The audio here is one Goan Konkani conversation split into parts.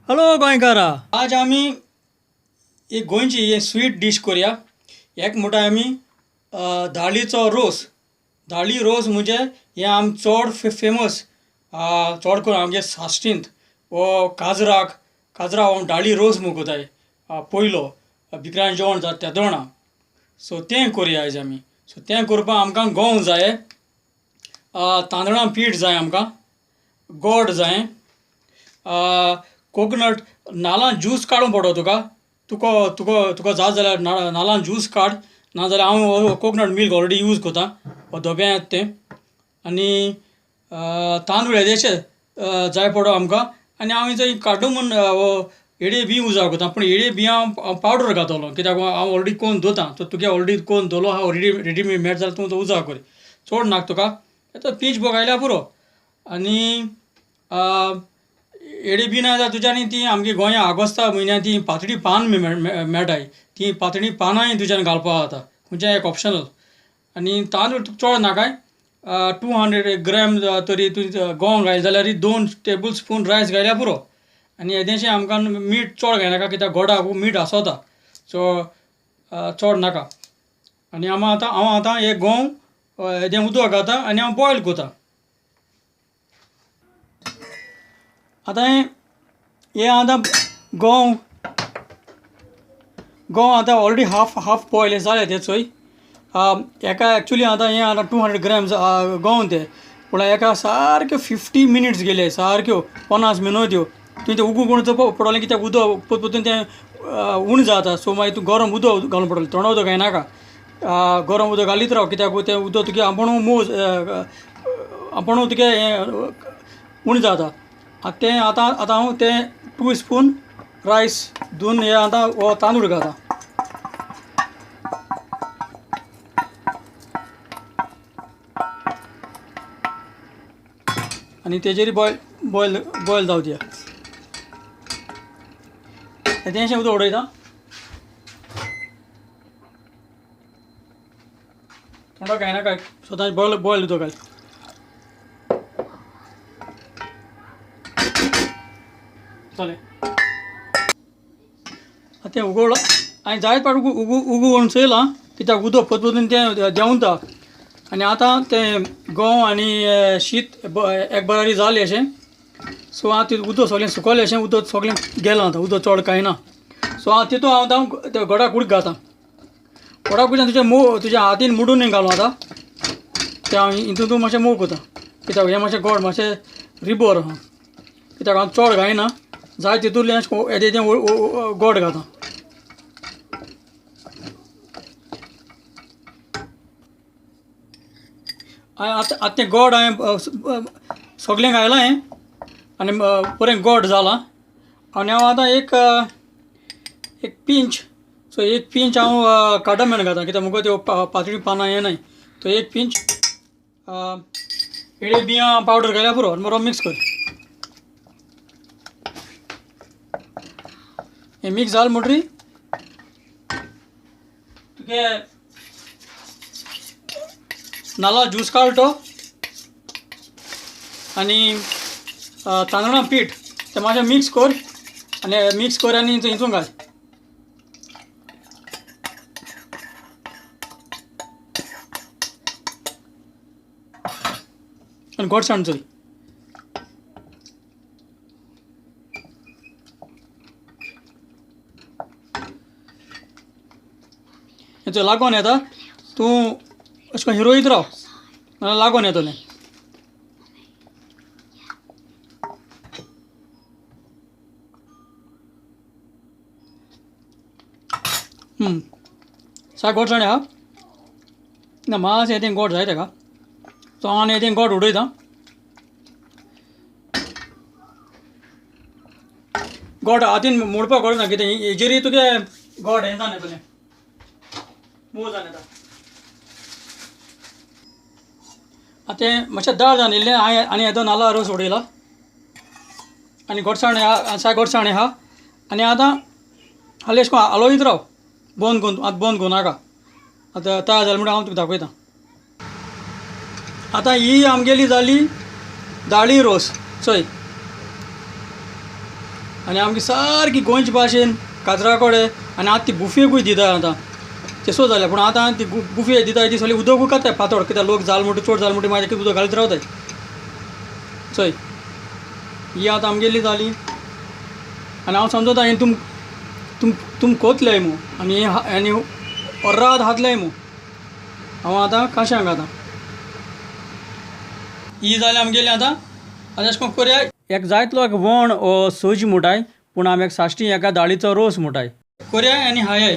हॅलो गोंयकारा, आज आमी एक गोंयची स्वीट डीश करूया. एक म्हणटा आमी दाळीचो रोस. दाळी रोस म्हणजे हें आम चड फेमस, चड करून आमगे साश्टींत वो काजराक काजरा हांव दाळी रोस म्हूण कोताय पयलो बिकरां जेवण जाता त्या दोणा. सो तें करूया आयज आमी. सो तें करपाक आमकां गंव जाय, तांदळां पीठ जाय, आमकां गोड जाय, कोकोनट नाल्ला ज्यूस काडूंक पडटलो तुका. तुका तुका तुका जाय जाल्यार नाल्ला ज्यूस काड, ना जाल्यार हांव कोकोनट मिल्क ऑलरेडी यूज करता धोब्या येता तें. आनी तांदूळ येदेशे जाय पडो आमकां. आनी हांव हेजो कार्डमन हेडे बी उजाव करता, पूण हेडे बियां हांव पावडर घातलो कित्याक हांव ऑलरेडी कोन्न दवरता. सो तुगे ऑलरेडी कोन्न दवरलो हांव ऑलरेडी रेडीमेड मेळटा जाल्यार तूं तो उजाव कर, चड नाका तुका, पीच बो घायल्यार पुरो. आनी हेडे बी ना जाल्यार तुज्यानी ती आमगे गोंया आगोस्ता म्हयन्या ती पातळी पान मेळटाय, ती पातळी पानांय तुज्यान घालपाक जाता, खंयचें एक ऑप्शनल. आनी तांदूळ तुका चड नाकाय, 200 ग्रॅम तरी तुवें गंव घायले जाल्यार 2 टेबल स्पून रायस घायल्यार पुरो. आनी येदेशें आमकां मीठ चड घायनाका कित्याक गोडाक मीठ आसता, सो चड नाका. आनी हांव आतां हांव आतां हे गंव हेजें उदक घालता आनी हांव बॉयल करता. आतां हें आतां गंव गंव आतां ऑलरेडी हाफ हाफ बॉयल जालें तें चोय. हेका एक्चुली आतां हें आतां 200 ग्रॅम्स गंव ते, पूण हेका सारक्यो 50 मिनिट्स गेले, सारक्यो 50 मिनट त्यो. तुवें तें उगूं कोण पडटलें कित्याक उदक परतून तें उणें जाता. सो मागीर तूं गरम उदक घालूंक पडटलें, थंड उदक घायनाका, गरम उदक घालीत राव कित्याक तें उदक तुगे आपूण मोव आपूण तुगे हें उणें जाता. आतां तें आतां आतां हांव तें 2 स्पून रायस धुवन हें आतां हो तांदूळ घालता. आनी तेजेर बॉयल बॉयल बॉयल जावं दिया. तें उदक उडयता, थोडो घायनाका, स्वता बॉयल बॉयल उदक घाल. चले आतां तें उगड हांवें जायत पाट उगू उगू करून चोयलां कित्याक उदक परतून तें देंवता. आनी आतां तें गंव आनी शीत एक बरारी जालें अशें. सो आतां तें उदक सगळें सुकलें अशें, उदक सगळें गेलां आतां, उदक चड कांय ना. सो आतां तितून हांव आतां गोडा कुडको घालता. गोडा कुडक्यान तुज्या मोव तुज्या हातीन मुडून घालूं आतां तें हांव हितून तूं मातशें मोव करता कित्याक हें मातशें गोड मातशें रिबोर आहा कित्याक हांव चड घायना, जाय तितूंतलें येदें तें गोड घालता. हांवें आतां आतां तें गोड हांवें सगळें घायलां हें आनी बरें गोड जालां. आनी हांव आतां एक एक पिंच, सो एक पिंच हांव कार्डमन घालता कित्याक मुगो त्यो पातळी पानां हें न्हय, तो एक पिंच हेडे बियां पावडर घाल्यार पुरो आनी बरो मिक्स कर. हें मिक्स जालें म्हणटरी तुगे नाल्ला ज्यूस काड तो आनी तांदळां पीठ तें मातशें मिक्स कर आनी मिक्स कर आनी हितून घाल. आनी गोडसाण चोय. हें लागोन येता, तूं अशें करून हिरोयत राव, नाल्यार लागोन येतलें. सारकें गोडसाण आहा ना, मातशें तें गोड जाय तेका. सो हांव आनी तें गोड उडयता. गोड हातीन मोडपाक गरज ना, कितें हेजेरय तुगे गोड हें जावन येतलें, मोव जावन येता. आतां तें मातशें दाळ जावन येयल्लें हांवें आनी येदो नाल्ला रोस उडयला आनी गोडसाण आहा, सारकें गोडसाण आहा. आनी आतां हाली अशें करून हालोयत राव, बंद करून आतां बंद करूं नाका. आतां तयार जालें म्हणटकीर हांव तुका दाखयता. आतां ही आमगेली जाली दाळी रोस. चोय आनी आमगे सारकी गोंयचे भाशेन काजरा कडेन. आनी आतां ती बुफेकूय दिता आतां ते सो जालें. पूण आतां ती बुफे दिता ती सगळी उदकूय काडटाय पातळ, कित्याक लोक जाल म्हणटा चड जाल म्हणटा मागीर उदक घालीत रावताय. चोय ही आतां आमगेली जाली. आनी हांव समजता हें तुम तुम तुम कोतलेय मू आनी आनी अर्राद हातलेय मू. हांव आतां काशांक आतां ही जाली आमगेली. आतां आतां अशें करून करया. एक जायतलो एक वण ओ सोज मुटाय, पूण आमी एक साश्टी एका दाळीचो रोस मुटाय करया आनी हाय.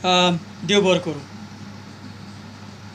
देव बरो करूं.